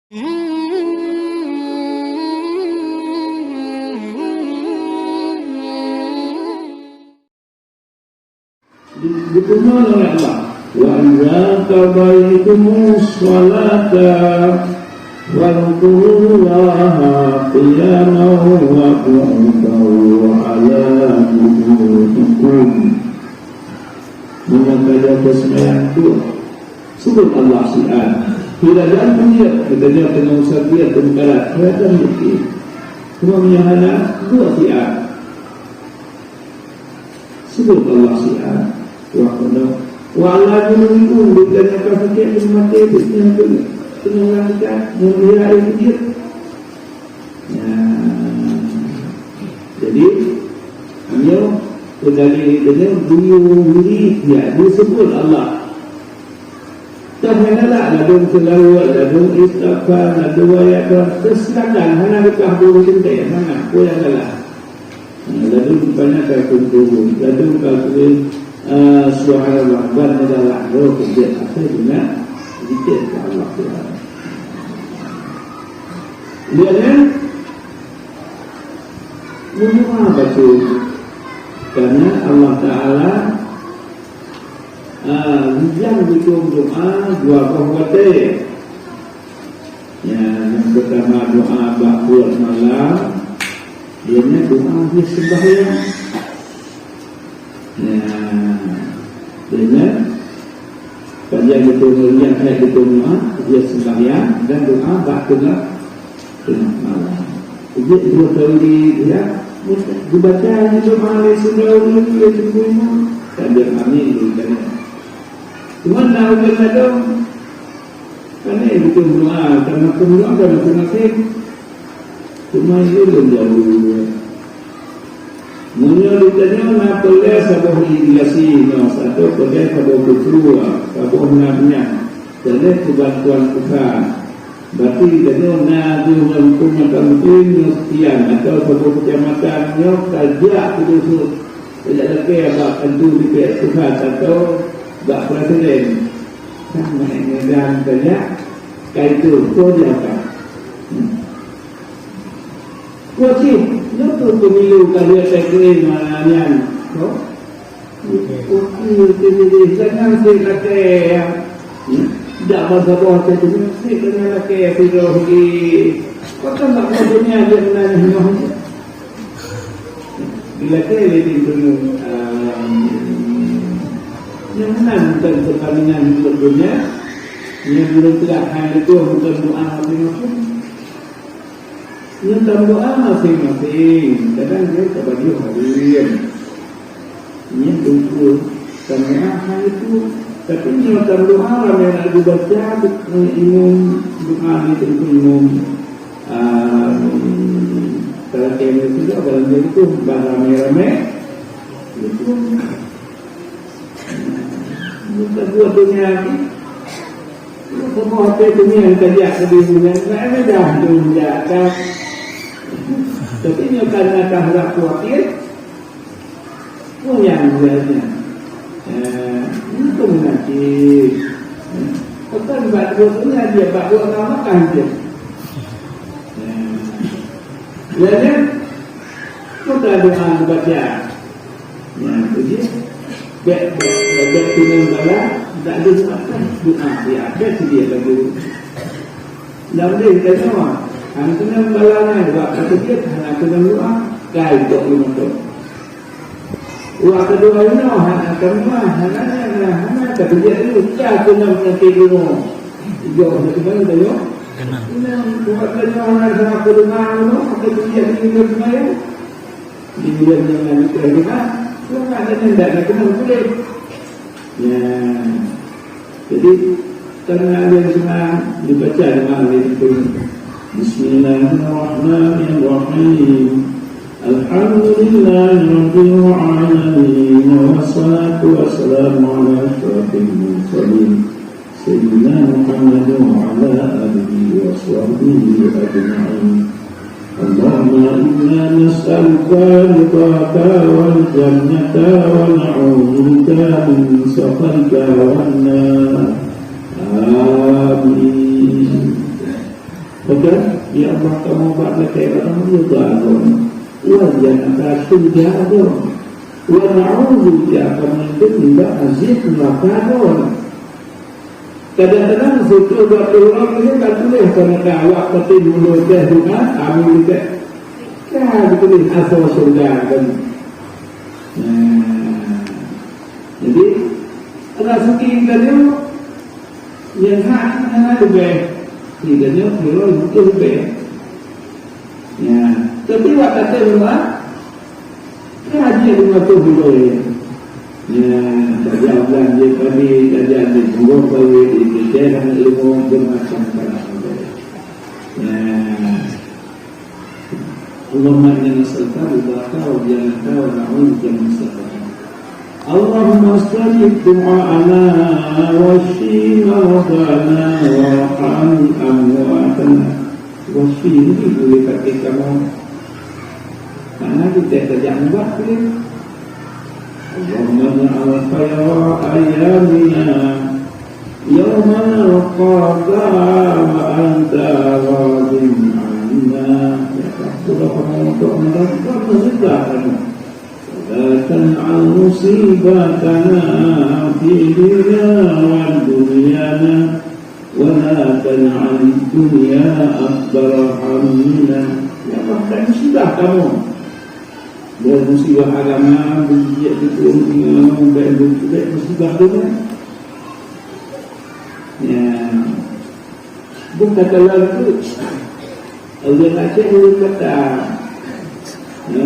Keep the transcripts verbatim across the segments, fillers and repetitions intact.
Diteumé lé Allah, "Wa idza qadaitumus shalata fadhkurullaha qiyaman wa qu'udan wa 'ala junubikum." Meunyoe ka lheueh seumayang duek, sebut Allah siat. Bila dan peungiet, kita dia kena usah dia kena karat, dia akan mikir. Cuma meunyoe hana, duek siat. Sebut Allah siat. Wah, kena. Wa 'ala junubikum, bila nyang ka sakét, belum maté, belum, belum, belum lanjutkan, belum dia air peungiet. Nah, jadi, nyoe peudalil itu nyoe buyueng wirid, ya, disebut Allah. Dah galak ladôm seulaweuet, ladôm istighfar, ladôm ayat doa, teusilakan, hana geupah buru teuntèe, hana, peue nyang galak. Ladôm bukannya ka kuntu, ladôm ka keu, eh, suara rahmat neugala roh keu asai guna zikir keu Allah Taala. Lihat, ya? Meudoa bacut. Karena Allah Taala, ah, rijang geucok doa dua boh watèe. Ya, nyang pertama doa bak buet malam, ianya doa di sembahyang. Nah, dengan panjang beutôi meriah hai beutôi doa, dia sembahyang dan doa bak teungoh, teungoh malam. Jadi, dua kali dia, dibaca doa oleh saudara dia tunggu imam, dan dia amin di dalam. Cuma nak ujian ladang, kan ni beutôi doa, kan maklum doa, kan masing-masing. Cuma itu belum jauh. Meunyoe geutanyoe na peureulèe saboh ilustrasi nyoe, atau peureulèe saboh buku, saboh nyan, peureulèe keubantuan Tuhan. Berarti geutanyoe na geuh ngon huköm mata mungken nyoe sekian, atau saboh keucamatan nyoe ka jak keu dusun, ka jak lakèe bak kantor D P R pusat atau bak presiden. Kan main medan ka jak, ka itu, ko dia apa? Hmm. Wajib, nyoe pun pemilu ka lheueh teukeue nyan, ho? Oke, oke, jadi jangan sih lakèe, ya. Hmm? Jak bangsa bawah teukeue, sih jangan lakèe sidroe di. Kota mak dunia dia menanya nyoh. Bila kèe lé di dunia, um, yang menang bukan pertandingan hidup dunia, yang belum telah hal itu bukan doa masing-masing. Nyoe tameudoa maséng-maséng, kadang jeuet tabajoh hareuem. Nyan teungku tameudoa hana itu. Tapi nyoe tameudoa ramé na geubaca, imum doa di teungku imum. Ah, talakèe nyoe sidroe dalam jeuet itu, ban ramé-ramé. Itu. Bukan buat dunia ni. Semua apa dunia yang terjadi di dunia, tak ada dah dunia kan. Tapi nyoe karena ka harap khawatir, pun yang dunia. Eh, ini pun nanti. Bukan buat dunia dia, buat nama kan dia. Eh, ya kan? Maka doa dibaca. Nyan tu dia. Bèk, bèk, bèk keunong bala, dak ada doa kan? Doa dia ada tu dia lagu. Dak boleh kita doa. Hana keunong bala nyan, doa kata dia, hana keunong doa. Kai tok lima tok. Doa kedua inoe, hana keunong, hana, hana, hana, kata dia tu, dah keunong nanti dulu. Jauh dari mana dia? Keunong. Keunong, doa kedua hana sama keunong, hana, kata dia tu, dia tu, dia tu. Di bulan yang lalu, eh, doa, doa ada nyan dak nak kenal boleh. Ya. Jadi, karena ada yang senang dibaca doa oleh itu. Bismillahirrahmanirrahim. Alhamdulillahirabbil alamin. Wassalatu wassalamu ala asyrafil mursalin. Sayyidina Muhammad wa ala alihi wa sahbihi ajma'in. Allahumma inna nas'aluka ridhaka wal jannata wa na'udzubika min sakhatika wan nar. Amin. Maka, ya Allah, kamoe bak lakée barang ridha droe, wa jannata syurga droe, wa na'udzu bika min azab neraka droe. Kadang-kadang siplôh dua ploh uroe nyoe ka tuléh keunakan awak peuting meunurot teuh doa, amin teuh. Ka geutuléh asoe syeuruga tadi. Nah, jadi, rezeki geutanyoe nyang hana leubeh, di geutanyoe keudroe leubeh. Ya, tapi wak kata memang, ya, dia lima puluh dua. Ya, saja bulan dia tadi, saja dia buruh bayi, di daerah ilmu bermacam-macam. Ya. Allahumma inna nas'aluka ridhaka wa janata wa na'udzubika min sakhatika. Allahumma stajib du'aana wa shfi maradana warham amwatana. Wa shfi ni boleh pakai kamu. Mana kita tajak ubat boleh. Allahumma ja'al khayra ayyamina yauma nalqaka wa anta radin anna. Ya Allah, sudah kamu untuk menerangkan perintah kamu. Wa la taj'al musibatana fi dinina wa dunyana, wa la taj'al dunya akbar hammina. Ya Allah, dan sudah kamu. Dan musibah agama, bujik betul, bujik musibah dunia. Ya. Bukan kata lalu tu. Ulun Aceh ulun kata. Ya.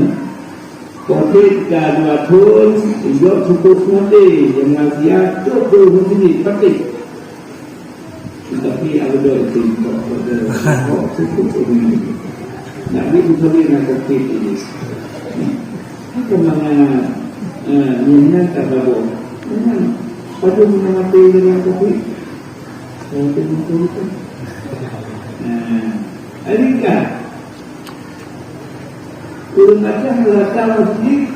Covid ka dua thon, ijok cukup mati. Jangan siap tu, tu mesti mati. Tapi ada dua itu, cukup mati. Nak di Covid nak Covid ini. Apa mana, eh, nyan tak bawa. Memang, pada mana mati dengan Covid? Nah, Erika, ureueng Aceh rata masjid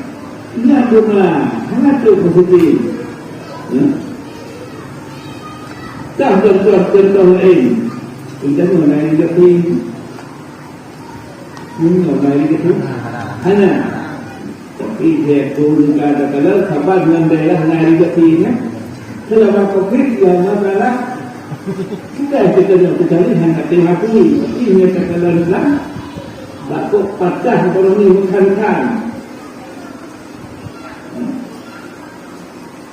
na doa, hana tu positif. Ya. Tah contoh-contoh lain. Kita tu na rezeki. Nyoe na rezeki. Hana. Tapi dia pun kata kalau sabar dengan daerah na rezeki, ya. Selama Covid, ya, masalah. Sudah kita nak berjalan hanya hati-hati. Tapi dia kata dalam, bak patah ekonomi bukan-bukan.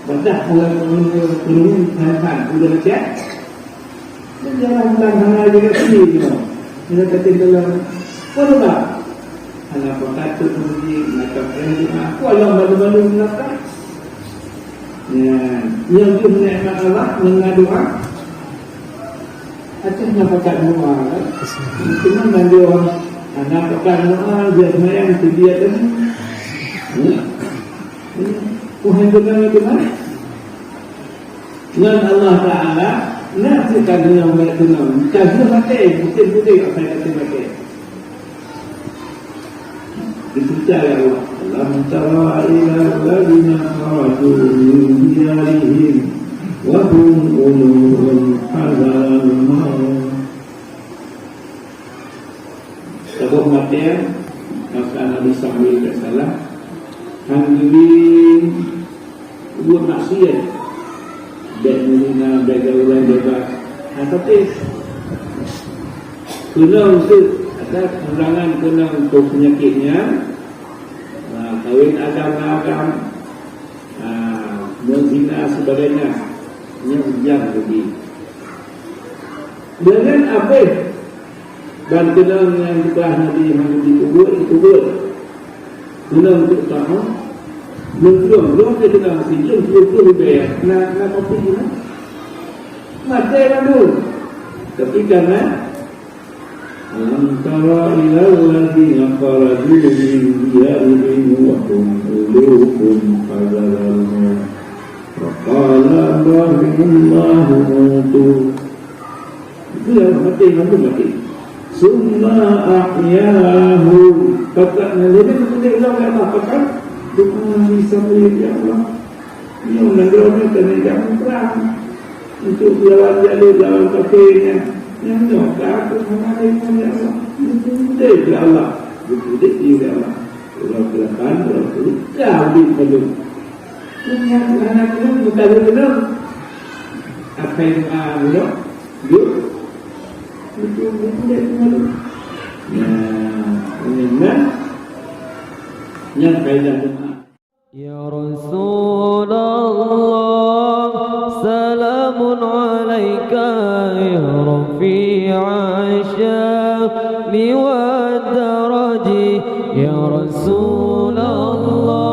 Patah ekonomi bukan-bukan. Udah macam. Jangan bilang hana rezeki nyoe. Hana kata dalam, "Apa dah? Hana pakat tu puji, maka kena doa. Apa yang malu-malu belakang?" Ya, yang tu nikmat Allah, dengan doa. Aceh hana pakat doa, kan? Cuma mandua, hana pakat doa, dia semayang, tu dia tadi. Ya. Ya. Tuhan tu kan, tu kan? Ngon Allah Taala, na cit ka deungoe bak tunong, ka jeuet maté, putéh-putéh asai maté-maté. Dipercaya Allah, "Alam tara ila alladziina kharaju min diyarihim wa hum junubun hadral maut." Saboh maté, maka Nabi Sambil tak salah, han geubi buet maksiat, bèk meuzina, bèk geugulang beubaih. Ha, tapi keunong teuk, ada kekurangan keunong untuk penyakit nyan, ha, kawin agam ngon agam, ha, meuzina sebagainya, nyan ujeuen rugi. Deungon abéh ban keunong nyang geupeugah Nabi Muhammad dikubur, dikubur. Keunong untuk tahu, leueng lôn, lôn je keunong si lôn puluh puluh ribèe, na, na kopi na. Maté mandum. Tapi karena, "Alam tara ilal ladzina kharaju min diyarihim wa hum ulufun hadharal maut. Wa qala Allahu mutu." Itu yang mati, mati, mati. Summa ahyahu. Pakat nyan, jadi seperti ulang Allah pakat. Doa Nabi Sambil, "Ya Allah, nyoe nanggroe nyoe keuneuk jak muprang untuk lawan jalur lawan kafé nyan. Nyan nyoe ka aku sama Ya Allah, beudek di ya Allah. Uroe keulapan, uroe keulima, ka udép baru. Meunyoe hana keunong, meutalon keunong. Akai doa meunyoe, yuk. Betul, betul, betul. Nah, ini kan. Yang kaidah doa. يا رسول الله، سلام عليك يا رفيع الشأن والدرج. يا رسول الله،